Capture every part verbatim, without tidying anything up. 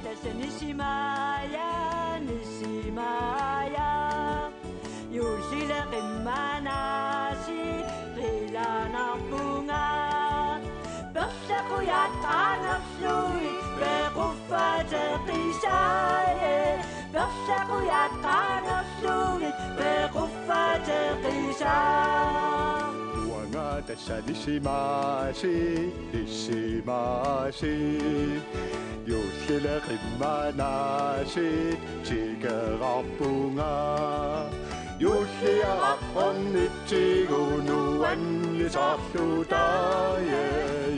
Nisimaaja, nisimaaja. Juullile qimmanaasiit qilanarpunga. Perlaqujat qaangerlugit pequffateqisaaje. Perlaqujaqaangerlugit pequffateqisaa. Uanga tassa nisimaasiit, nisimaasiit. Juullile qimmanaasiit tikerarpunga. Juulliaraq ornitsigu nuannisarluta, ja,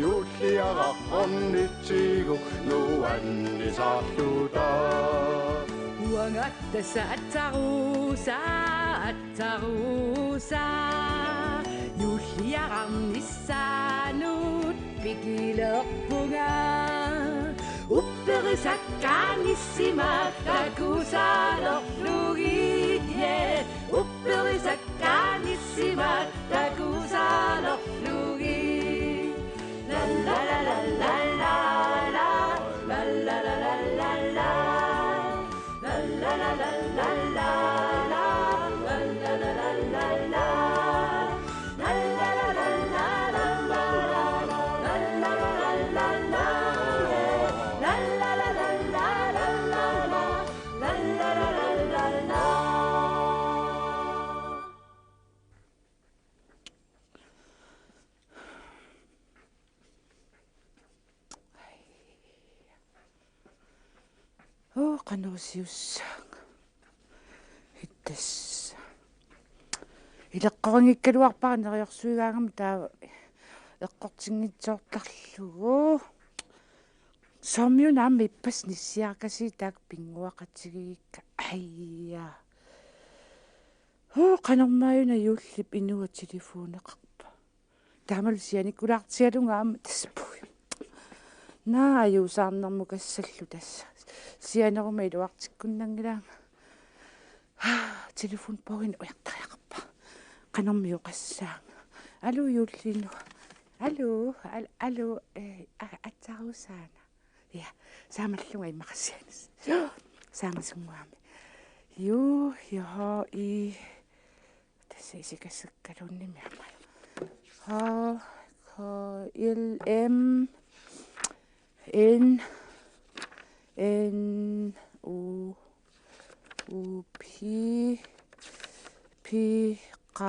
juulliaraq ornitsigu nuannisarluta. Uanga tassa atsarusaa, atsarusaa. Juulliaraq nissaanut pikilerpunga. Upperisakkaat nissimaat takusaalerlugit, ja. Upperisakkaat nissimaat takusaalerlugit. La la la la la la la. La la la la la la la. Uu, qanoq iliussaanga. Hittassa. Ileqqorinngikkaluarpara neriorsuigaangama taava eqqortinngitsoortarlugu. Soormiuna aamma ippassaq nissiarakasiit taakku pinnguaqatigigikka. Aija. Uu, qanormaajuna juullip inua telefoneqarpa. Taamalu sianikkulaartigalunga aamma tassa puui. Naa, ajuusaarnermukassallu tassa. Sianeruma iluartikkunnanngilaanga. Telefonbogini ujartariaqarpara. Qanormi oqassaanga. Aluu, juullinua. Aluu, al-, aluu, eh, a-, atsarusaana. Ja, saamallunga immaqa sianersoq. Saamasunnguami. Ju, jo, i. Tassa isikasakkaluunniimmi aamma. H, K, L, M, N, N, U, U, P, P, Q,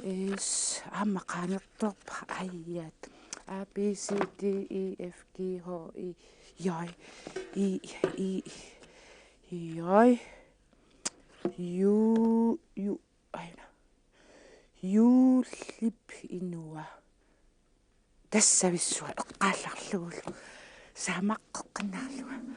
S, aamma qaangertorpara, aijat. A, B, C, D, E, F, G, H, I, J, I, I, J, U, U, aina. Juullip inua. Tassavissuaq eqqaallarlugulu. Saamaqqeqqinnaarlunga.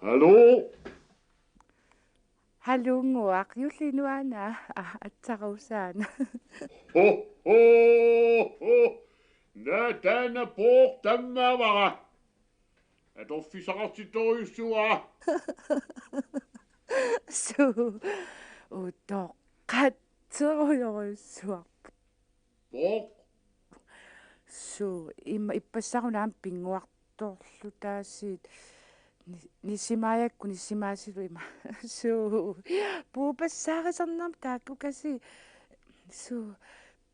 Hallo? Hallunnguaq, juulli inuaana, a, atsarusaana. Ho, ho, ho. Naa taanna Pooq tammaavara. Atorfissaqartittorujussuuara. Suu, utoqqatserujorujussuarpoq. Pooq. Suu, imma ippassaq una aamma pinnguartorlutaasiit. Ni-, nisimaajakku nisimaasilu ima. Suu, puupassaarisarnermut taakkukasiit. Suu,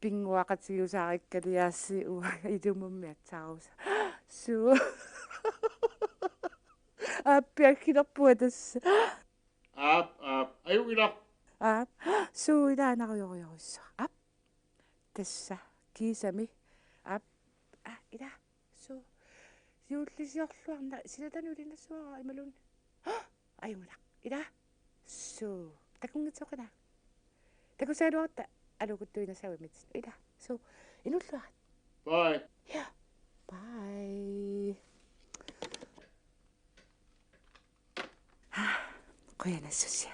pinnguaqatigiusaarikkaliaasiit uanga ilumummi atsarusaa. Suu. Aappi aggilerpunga tassa. Aap, aap, ajunnga ilaa. Aap, suu ilaanarujorujorujussuaq. Aap, tassa, kiisami. Aap, aa, ilaa, suu. Juullisiorluarna, silatanut ilinassuara imaluunniit. Ajunnga ilaa. Ilaa, suu. Takunngitsoqinaa. Takusagaluarutta alukuttuinassaguit. Ilaa, suu. Inuulluarit. Bye. Ja. Bye. Qujanassusia.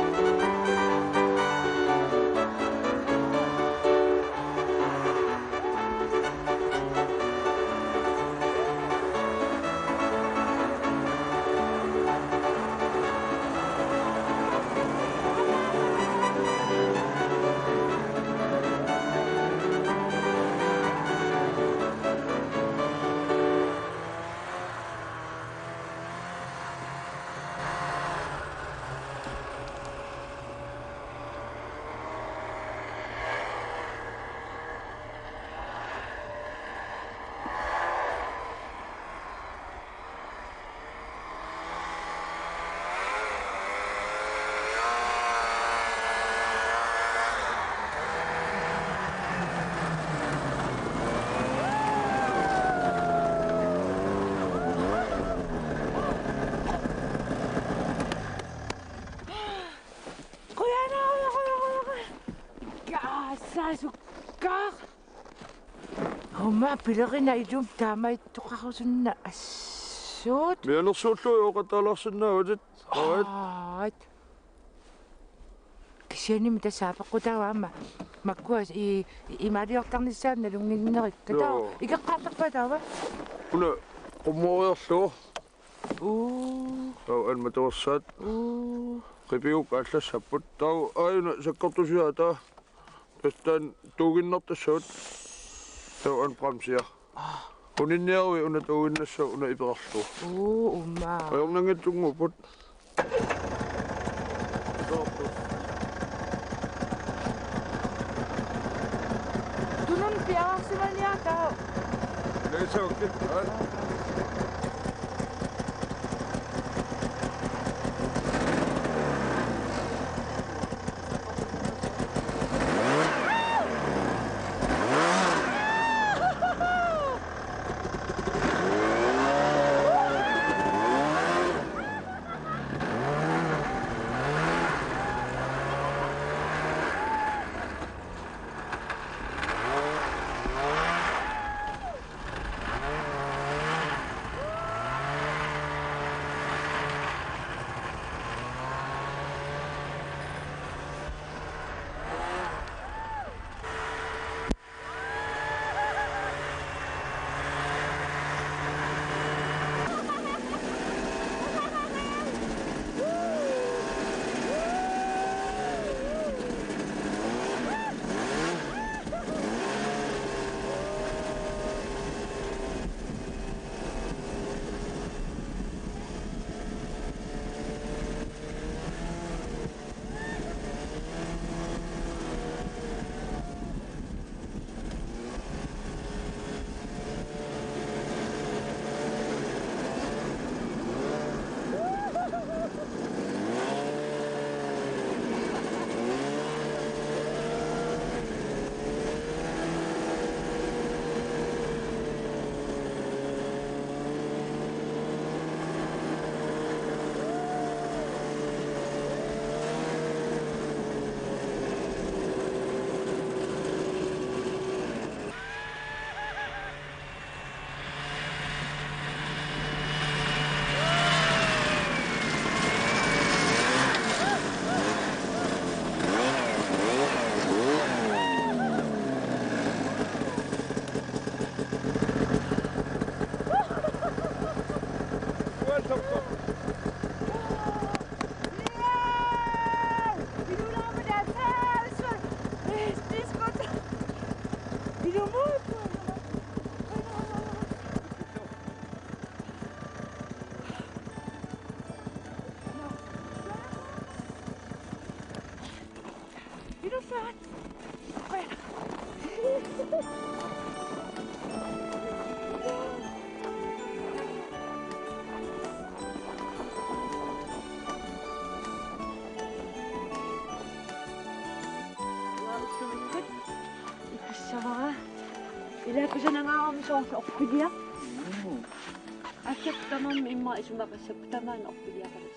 Sukkaaq. Aamma pilerina ilumut taamaattoqarusunna assut. Mianersuullugu oqataalaarsinnaavatit. Aat. Aat. Kisiannimi tassa apeqqutaavoq aamma. Makkua i-, imaaliortarnissaat nalunnginnerikka. Taava. Joo. Ikeqqaartarpa taava? Una qummooriarlugu. Uu. Taava anmatorsat. Uu. Qipigukka aallassapput. Taava aajuna sakkortusiaq taava. Tassa taanna tuuginnartassavat. Taava una bremsia. Aa. Uninniarui una tuuginnassavat una iperarlugu. Uu, umma. Ajornanngitsunnguupput. Tunun piaarsimaniarta. Leisaukkit. Ila kusanangaarami soorlu orpiliaq. Assut tamarmi immaqa isumaqassapput tamaana orpiliaqarami.